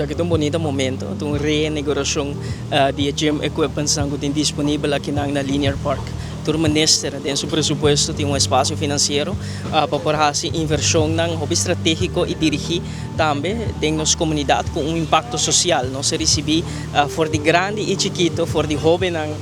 Esaki ta un bunita momento, ta un reiniguracion di e gym equipmentsnan cu tin disponibel akinan na Linear Park. Tur minister den su presupuesto tin un espacio financiero pa por haci inversionnan hopi strategico y dirigi tambe den nos comunidad cu un impacto social. Nos a ricibi for di grandi y chikito, for di hobennan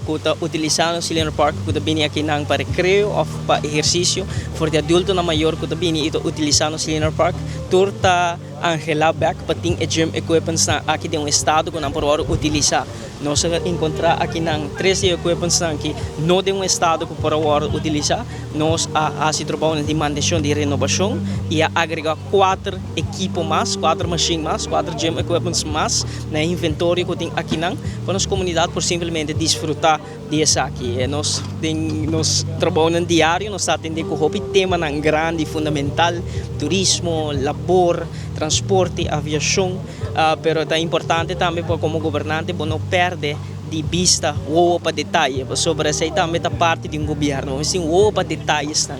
cu ta utilisa nos Linear Park cu ta bini akinan pa recreo of pa ehercicio, for di adultonan mayor cu ta bini y ta utilisa nos Linear Park, tur ta anhelá bèk pa tin e gym equipmentsnan aki den un estado ku nan por wòrdu utilisá. Nos a enkontrá akinan tres di e equipmentsnan ki no den un estado ku por a wòrdu utilisá. Nos a hasi trabounan di mantenshon di renobashon i a agregá kuater ekipo mas, kuater mashin mas, kuater gym equipments mas na e inventorio ku tin akinan pa nos komunidat por simplemente disfrutá di esaki. Nos den nos trabounan diario nos ta atendé ku hopi temanan grandi, fundamental, turismo, labor, transporte, aviashon, pero ta importante tambe pa komo gobernante bo no pèrdè di bista wowo pa detaye, pasobra esei tambe ta parti di un gobièrnu. Bo mester tin wowo pa detayesnan.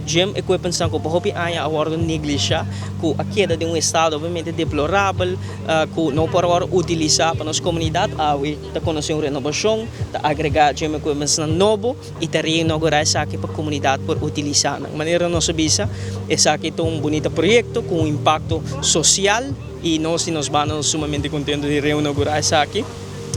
Gym equipmentsnan ku pa hopi aña a wòrdu neglishá, ku a keda den un estado obviamente deplorabel, ku no por a wòrdu utilisá pa nos komunidat awe. Ta konosé un renobashon, ta agregá gym equipmentsnan nobo i ta reinaugurá esaki pa komunidat por utilisá nan. Manera nos a bisa, esaki ta un bunita proyekto ku un impakto sosial i nos di nos banda nos sumamente kontentu di reinaugurá esaki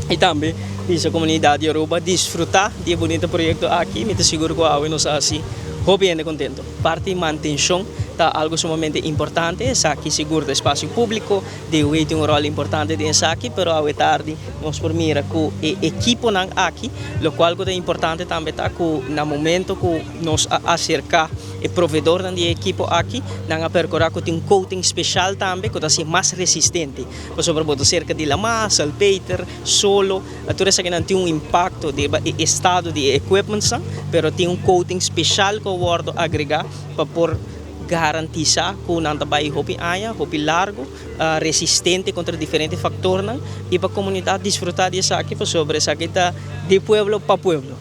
i tambe bisa komunidat di Aruba disfrutá di e bunita proyekto aki. Mi ta sigur ku awe nos a hasi hopi hende kontentu. Parti mantenshon ta algu sumamente importante, esaki sigur ta espasio públiko. DOW tin un ròl importante den esaki, pero awe tardi nos por mira ku e ekiponan aki, lokual ku ta importante tambe ta ku na momento ku nos a aserká e proveedornan di e ekipo aki, nan a perkurá ku tin un coating speshal tambe ku ta hasié mas resistente, pasobra bo ta serka di lamá, salpeter, solo, tur esakinan tin un impakto riba e estado di e equipmentsnan, pero tin un coating speshal ku a wòrdu agregá pa por Garantisa ku nan ta bai hopi aña, hopi largu, resistente kontra diferente faktornan i pa komunidat disfrutá di esaki pasobra esaki ta di pueblo pa pueblo.